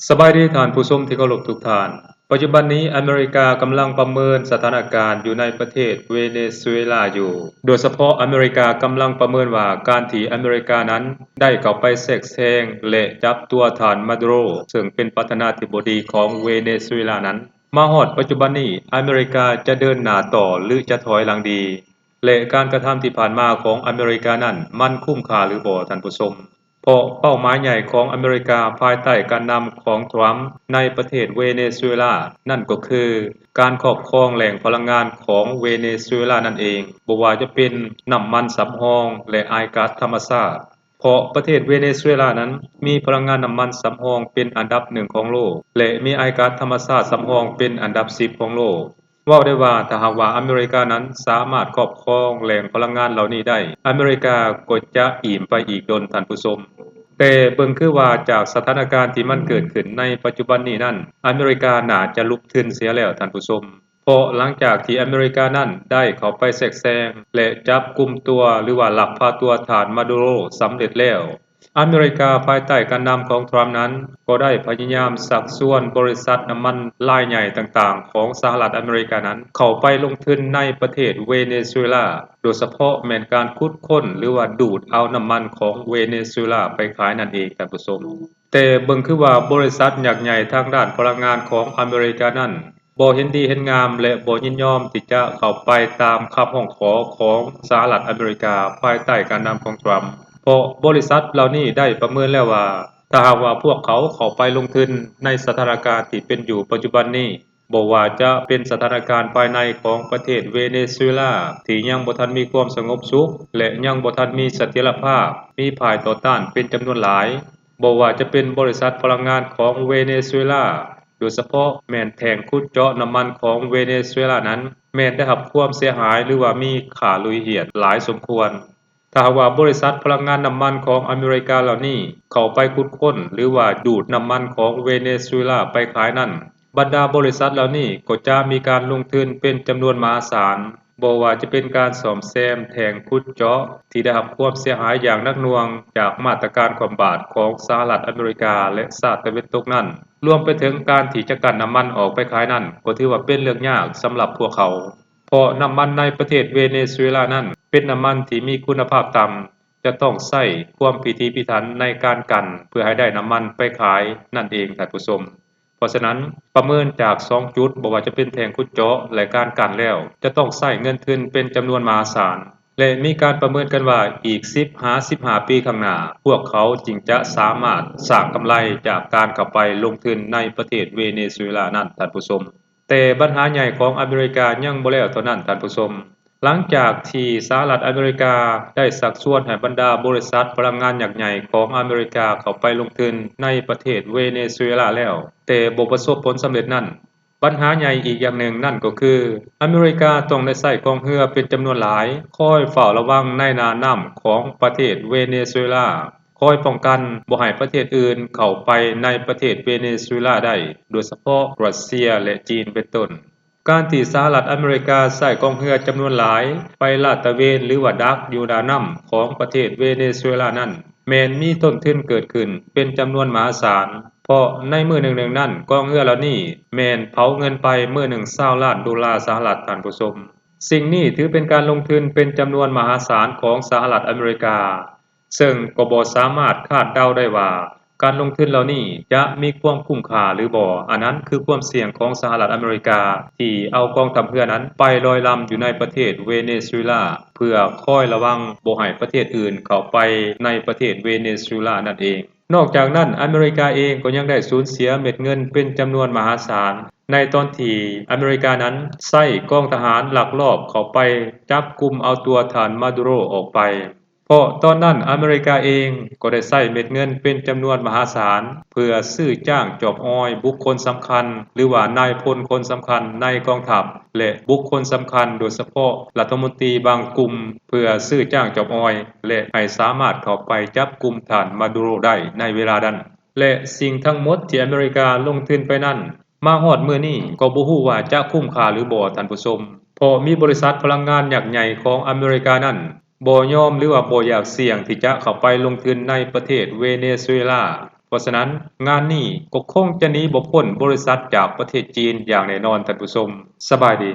ສະບາຍດີທ່ານຜູ້ຊົມທີ່ເຄົາລົບທຸກທ່ານ. ປັດຈຸບັນນີ້ອາເມລິກາກຳລັງປະເມີນສະຖານະການຢູ່ໃນປະເທດເວເນຊູເອລາຢູ່. ໂດຍສະເພາະອາເມລິກາກຳລັງປະເມີນວ່າການທີ່ອາເມລິການັ້ນໄດ້ເຂົ້າໄປແຊກແຊງ ແລະ ຈັບຕົວທ່ານມາດູໂຣ ເຊິ່ງເປັນປະທານາທິບໍດີຂອງເວເນຊູເອລານັ້ນ ມາຮອດປັດຈຸບັນນີ້ ອາເມລິກາຈະເດີນໜ້າຕໍ່ ຫຼື ຈະຖອຍຫຼັງດີ ແລະ ການກະທຳທີ່ຜ່ານມາຂອງອາເມລິການັ້ນ ມັນຄຸ້ມຄ່າຫຼືບໍ່ທ່ານຜູ້ຊົມ? ເພາະເປົ້າໝາຍໃຫຍ່ຂອງອາເມລິກາພາຍໃຕ້ການນຳຂອງທຣຳໃນປະເທດເວເນຊູເອລາ ນັ້ນກໍຄືການຄອບຄອງແຫຼ່ງພະລັງງານຂອງເວເນຊູເອລານັ້ນເອງ, ບໍ່ວ່າຈະເປັນນ້ຳມັນສຳຮອງ ແລະ ອາຍກາດທຳມະຊາດ. ເພາະປະເທດເວເນຊູເອລານັ້ນມີພະລັງງານນ້ຳມັນສຳຮອງເປັນອັນດັບໜຶ່ງຂອງໂລກ ແລະ ມີອາຍກາດທຳມະຊາດສຳຮອງເປັນອັນດັບສິບຂອງໂລກ. ເວົ້າໄດ້ວ່າ ຖ້າຫາກວ່າອາເມລິການັ້ນສາມາດຄອບຄອງແຫຼ່ງພະລັງງານເຫຼົ່ານີ້ໄດ້, ອາເມລິກາກໍຈະອີ່ມໄປອີກດົນ, ທ່ານຜູ້ຊົມ. ແຕ່ເບິ່ງຄືວ່າຈາກສະຖານະການທີ່ມັນເກີດຂຶ້ນໃນປັດຈຸບັນນີ້ນັ້ນ, ອາເມລິກາໜ້າຈະລຸກທຶນເສຍແລ້ວ, ທ່ານຜູ້ຊົມ. ເພາະຫຼັງຈາກທີ່ອາເມລິການັ້ນໄດ້ເຂົ້າໄປແຊກແຊງ ແລະ ຈັບກຸມຕົວ ຫຼືວ່າລັກພາຕົວທ່ານມາດູໂຣສຳເລັດແລ້ວ, ອາເມລິກາພາຍໃຕ້ການນຳຂອງທຣຳນັ້ນ ກໍໄດ້ພະຍາຍາມຊັກຊວນບໍລິສັດນ້ຳມັນລາຍໃຫຍ່ຕ່າງໆຂອງສະຫະລັດອາເມລິການັ້ນ ເຂົ້າໄປລົງທຶນໃນປະເທດເວເນຊູເອລາ, ໂດຍສະເພາະແມ່ນການຂຸດຄົ້ນ ຫຼືວ່າດູດເອົານ້ຳມັນຂອງເວເນຊູເອລາໄປຂາຍນັ້ນເອງ, ທ່ານຜູ້ຊົມ. ແຕ່ເບິ່ງຄືວ່າບໍລິສັດຍັກໃຫຍ່ທາງດ້ານພະລັງງານຂອງອາເມລິການັ້ນ ບໍ່ເຫັນດີເຫັນງາມ ແລະ ບໍ່ຍິນຍອມທີ່ຈະເຂົ້າໄປຕາມຄຳຮ້ອງຂໍຂອງສະຫະລັດອາເມລິກາ ພາຍໃຕ້ການນຳຂອງທຣຳ. ເພາະບໍລິສັດເຫຼົ່ານີ້ໄດ້ປະເມີນແລ້ວວ່າ ຖ້າຫາກວ່າພວກເຂົາເຂົ້າໄປລົງທຶນໃນສະຖານະການທີ່ເປັນຢູ່ປັດຈຸບັນນີ້, ບໍ່ວ່າຈະເປັນສະຖານະການພາຍໃນຂອງປະເທດເວເນຊູເອລາ ທີ່ຍັງບໍ່ທັນມີຄວາມສະຫງົບສຸກ ແລະ ຍັງບໍ່ທັນມີສະຖຽນລະພາບ, ມີຝ່າຍຕໍ່ຕ້ານເປັນຈຳນວນຫຼາຍ, ບໍ່ວ່າຈະເປັນບໍລິສັດພະລັງງານຂອງເວເນຊູເອລາ, ໂດຍສະເພາະແມ່ນແທ່ງຂຸດເຈາະນ້ຳມັນຂອງເວເນຊູເອລານັ້ນ ແມ່ນໄດ້ຮັບຄວາມເສຍຫາຍ ຫຼືວ່າມີຄ່າຫຼຸຍຮຽດຫຼາຍສົມຄວນ. ຖ້າຫາກວ່າບໍລິສັດພະລັງງານນ້ຳມັນຂອງອາເມລິກາເຫຼົ່ານີ້ເຂົ້າໄປຂຸດຄົ້ນ ຫຼືວ່າດູດນ້ຳມັນຂອງເວເນຊູເອລາໄປຂາຍນັ້ນ, ບັນດາບໍລິສັດເຫຼົ່ານີ້ກໍຈະມີການລົງທຶນເປັນຈຳນວນມະຫາສານ, ບໍ່ວ່າຈະເປັນການສ້ອມແຊມແທ່ງຂຸດເຈາະທີ່ໄດ້ຮັບຄວາມເສຍຫາຍຢ່າງໜັກໜ່ວງຈາກມາດຕະການຄວ່ຳບາດຂອງສະຫະລັດອາເມລິກາ ແລະ ຊາດຕາເວັນຕົກນັ້ນ, ລວມໄປເຖິງການທີ່ຈະກັ້ນນ້ຳມັນອອກໄປຂາຍນັ້ນ ກໍຖືວ່າເປັນເລື່ອງຍາກສຳລັບພວກເຂົາ. ເພາະນ້ຳມັນໃນປະເທດເວເນຊູເອລານັ້ນເປັນນ້ຳມັນທີ່ມີຄຸນນະພາບຕ່ຳ, ຈະຕ້ອງໃຊ້ຄວາມພິຖີພິຖັນໃນການກັ້ນເພື່ອໃຫ້ໄດ້ນ້ຳມັນໄປຂາຍນັ້ນເອງ, ທ່ານຜູ້ຊົມ. ເພາະສະນັ້ນ, ປະເມີນຈາກສອງຈຸດ, ບໍ່ວ່າຈະເປັນແທ່ງຂຸດເຈາະ ແລະ ການກັ້ນແລ້ວ, ຈະຕ້ອງໃຊ້ເງິນທຶນເປັນຈຳນວນມະຫາສານ ແລະ ມີການປະເມີນກັນວ່າ ອີກສິບຫາສິບຫ້າປີຂ້າງໜ້າ, ພວກເຂົາຈຶ່ງຈະສາມາດສ້າງກຳໄລຈາກການເຂົ້າໄປລົງທຶນໃນປະເທດເວເນຊູເອລານັ້ນ, ທ່ານຜູ້ຊົມ. ແຕ່ບັນຫາໃຫຍ່ຂອງອາເມລິກາຍັງບໍ່ແລ້ວເທົ່ານັ້ນ, ທ່ານຜູ້ຊົມ. ຫຼັງຈາກທີ່ສະຫະລັດອາເມລິກາໄດ້ຊັກຊວນໃຫ້ບັນດາບໍລິສັດພະລັງງານຍັກໃຫຍ່ຂອງອາເມລິກາເຂົ້າໄປລົງທຶນໃນປະເທດເວເນຊູເອລາແລ້ວ, ແຕ່ບໍ່ປະສົບຜົນສຳເລັດນັ້ນ, ບັນຫາໃຫຍ່ອີກຢ່າງໜຶ່ງນັ້ນກໍຄື ອາເມລິກາຕ້ອງໄດ້ໃຊ້ກອງເຮືອເປັນຈຳນວນຫຼາຍ ຄອຍເຝົ້າລະວັງໃນໜ້ານ້ຳຂອງປະເທດເວເນຊູເອລາ, ຄອຍປ້ອງກັນບໍ່ໃຫ້ປະເທດອື່ນເຂົ້າໄປໃນປະເທດເວເນຊູເອລາໄດ້, ໂດຍສະເພາະຣັດເຊຍ ແລະ ຈີນ ເປັນຕົ້ນ. ການທີ່ສະຫະລັດອາເມລິກາໃຊ້ກອງເຮືອຈຳນວນຫຼາຍໄປລາດຕະເວນ ຫຼືວ່າດັກຢູ່ໜ້ານ້ຳຂອງປະເທດເວເນຊູເອລານັ້ນ ແມ່ນມີຕົ້ນທຶນເກີດຂຶ້ນເປັນຈຳນວນມະຫາສານ, ເພາະໃນມື້ໜຶ່ງໆນັ້ນ ກອງເຮືອເຫຼົ່ານີ້ແມ່ນເຜົາເງິນໄປມື້ໜຶ່ງຊາວລ້ານໂດລາສະຫະລັດ, ທ່ານຜູ້ຊົມ. ສິ່ງນີ້ຖືເປັນການລົງທຶນເປັນຈຳນວນມະຫາສານຂອງສະຫະລັດອາເມລິກາ, ເຊິ່ງກໍບໍ່ສາມາດຄາດເດົາໄດ້ວ່າ ການລົງທຶນເຫຼົ່ານີ້ຈະມີຄວາມຄຸ້ມຄ່າຫຼືບໍ່. ອັນນັ້ນຄືຄວາມສ່ຽງຂອງສະຫະລັດອາເມລິກາ ທີ່ເອົາກອງທັບເຮືອນັ້ນໄປລອຍລຳຢູ່ໃນປະເທດເວເນຊູເອລາ ເພື່ອຄອຍລະວັງບໍ່ໃຫ້ປະເທດອື່ນເຂົ້າໄປໃນປະເທດເວເນຊູເອລານັ້ນເອງ. ນອກຈາກນັ້ນ, ອາເມລິກາເອງກໍຍັງໄດ້ສູນເສຍເມັດເງິນເປັນຈຳນວນມະຫາສານ ໃນຕອນທີ່ອາເມລິການັ້ນໃຊ້ກອງທະຫານລັກລອບເຂົ້າໄປຈັບກຸມເອົາຕົວທ່ານມາດູໂຣອອກໄປ. ເພາະຕອນນັ້ນອາເມລິກາເອງກໍໄດ້ໃຊ້ເມັດເງິນເປັນຈຳນວນມະຫາສານ ເພື່ອຊື້ຈ້າງຈອບອອຍບຸກຄົນສຳຄັນ ຫຼືວ່ານາຍພົນຄົນສຳຄັນໃນກອງທັບ ແລະ ບຸກຄົນສຳຄັນ ໂດຍສະເພາະລັດຖະມົນຕີບາງກຸ່ມ ເພື່ອຊື້ຈ້າງຈອບອອຍ ແລະ ໃຫ້ສາມາດເຂົ້າໄປຈັບກຸມທ່ານມາດູໂຣໄດ້ໃນເວລານັ້ນ. ແລະ ສິ່ງທັງໝົດທີ່ອາເມລິກາລົງທຶນໄປນັ້ນ ມາຮອດມື້ນີ້ກໍບໍ່ຮູ້ວ່າຈະຄຸ້ມຄ່າຫຼືບໍ່, ທ່ານຜູ້ຊົມ, ເພາະມີບໍລິສັດພະລັງງານຍັກໃຫຍ່ຂອງອາເມລິການັ້ນ ບໍ່ຍອມ ຫຼືວ່າບໍ່ຢາກສ່ຽງທີ່ຈະເຂົ້າໄປລົງທຶນໃນປະເທດເວເນຊູເອລາ, ເພາະສະນັ້ນ ງານນີ້ກໍຄົງຈະໜີບໍ່ພົ້ນບໍລິສັດຈາກປະເທດຈີນຢ່າງແນ່ນອນທ່ານຜູ້ຊົມ. ສະບາຍດີ.